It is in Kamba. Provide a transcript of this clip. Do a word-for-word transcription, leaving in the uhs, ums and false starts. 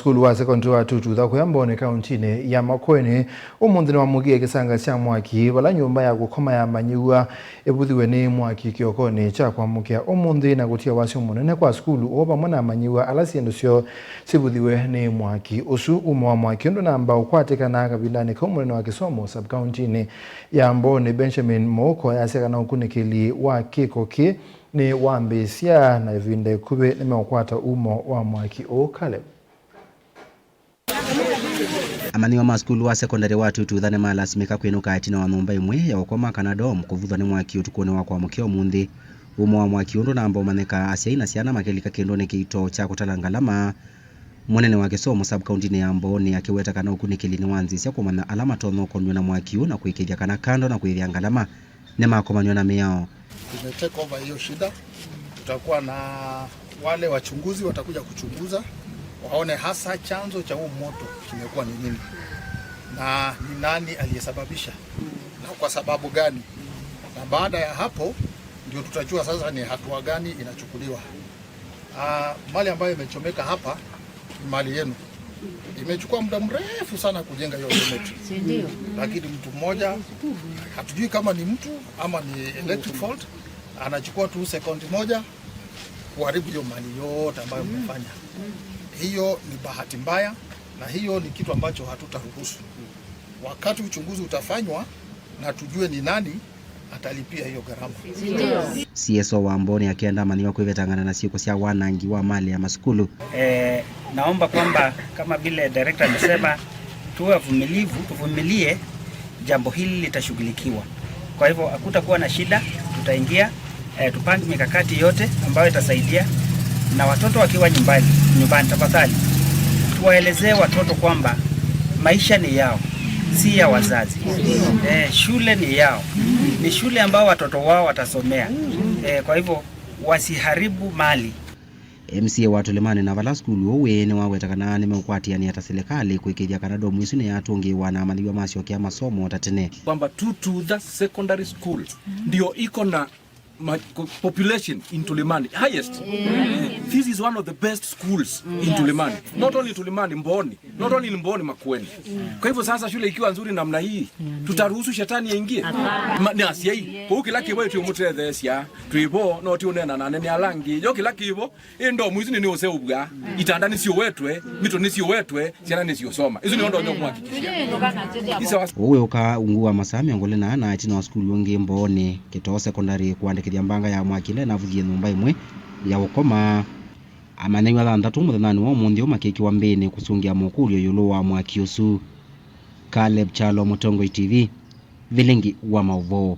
Sukulu wa sekondari wa Tututha kũya Mbooni kauntinĩ ya Makueni ũmũnthĩ nĩwamũkie kĩsanga kya mwaki vala nyũmba ya kũkoma ya amanyĩw'a ĩvuthiwe nĩ mwaki kĩokonĩ kya kwamũkĩa ũmũnthĩ na kũtia wasyo mũnene kwa sukulu ũũ vamwe na amanyĩw'a ala syĩndũ syoo sivuthiwe nĩ mwaki ũsu. Umo wa mwaki ũndũ namba ũkwatĩkana kavindanĩ kau mũnene wa kĩsomo sub-kauntinĩ ya Mbooni Benjamin Mouko yasya kana ũkunĩkĩli wa kĩko kĩĩ nĩ wambĩĩsya na ĩvinda ĩkuvĩ nĩmeũkwata umo wa mwaki ũũ. Caleb. Amanyĩw'a ma sukulu wa sekondari wa Tututha nĩmalasimĩka kwĩnũka ĩtina wa nyũmba ĩmwe ya ũkoma kana dorm kũvuthwa nĩ mwaki ũtukũnĩ wa kwamũkĩa ũmũnthĩ. Umo wa mwaki ũndũ namba ũmanyĩka, asyai na syana makĩlika kĩndũnĩ kĩito kya kũtala ngalama. Mũnene wa kĩsomo sub-kauntinĩ ya Mbooni akĩweta kana ũkunĩkĩli nĩwanzĩsya kũmanya ala matonya ũkonw'a na mwaki ũũ na kũĩkĩĩthya kana kando na kũĩvĩa ngalama nĩmakomanw'a na mĩao. Tume take over hiyo shida. Tutakuwa na wale wachunguzi watakuja kuchunguza, waone hasa chanzo cha huu moto kimekuwa ni nini na ni nani aliyesababisha na kwa sababu gani, na baada ya hapo ndio tutajua sasa ni hatua gani inachukuliwa. Ah, mali ambayo imechomeka hapa ni mali yenu. Imechukua muda mrefu sana kujenga hiyo dormitory. Si ndio? Lakini mtu mmoja, hatujui kama ni mtu ama ni electric fault, anachukua tu sekondi moja kuharibu hiyo mali yote ambayo mmefanya. Hiyo ni bahati mbaya na hiyo ni kitu ambacho hatutaruhusu. Wakati uchunguzi utafanywa na tujue ni nani atalipia hiyo gharama. C S O wa Mbooni akĩenda amanyĩw'a kwĩvetangana na syĩko sya wanangi wa mali ya masukulu. Eh, naomba kwamba kama vile director amesema, tuwe wavumilivu, tuvumilie, jambo hili litashughulikiwa. Kwa hivyo hakutakuwa na shida, tutaingia, eh, tupange mikakati yote ambayo itasaidia. Na watoto wakiwa nyumbani, nyumbani tafadhali, tuwaelezee watoto kwamba maisha ni yao, si ya wazazi. Eh, shule ni yao. Ni shule ambao watoto wao watasomea. Eh, kwa hivyo wasiharibu mali. M C A wa Tulimani na vala sukulu ũũ wĩ nĩwaweta kana nĩmeũkwatĩanĩa ta silikalĩ kũĩkĩĩthya kana domu ĩsu nĩyatũngĩĩwa na amanyĩw'a masyokea masomo ta tene. Kwamba Tututha Secondary School ndio iko na ma-, ko-, population in Tulimani, highest. This is one of the best schools in Tulimani. Not only Tulimani, Mbooni. Not only in Mbooni, Makueni. Kwa hivyo sasa shule ikiwa nzuri namna hii, tutaruhusu shetani aingie? Ma-, nĩ asyai. Kwa hiyo kĩla kĩvo tũimũtetheesya, twĩvo, no ti ũneena na anene ala angĩ. Yo kĩla kĩvo, ĩ ndomu isu nĩ nĩ ũseũvw'a. Itanda nĩsiũwetwe, mito nĩsiũwetwe, syana nĩsiũsoma. Isu nĩ ũndũ nyo mwaki. Ũũ wĩũka ungu wa masaa mĩongo ĩlĩ na ana ĩtina wa sukulu ũngĩ Mbooni, Kĩtoo Secondary, kũandĩkĩthya mbanga ya mwaki ĩla ĩnavuthie nyũmba ĩmwe ya ũkoma. Amanyĩw'a thanthatũ mũthenyanĩ wa ũmũnthĩ ũũ makĩkĩwa mbĩnĩ kũsũngĩa mokũlyo ĩũlũ wa mwaki ũsu. Caleb Kyalo, Mũtongoi T V, vilingi wa maũvoo.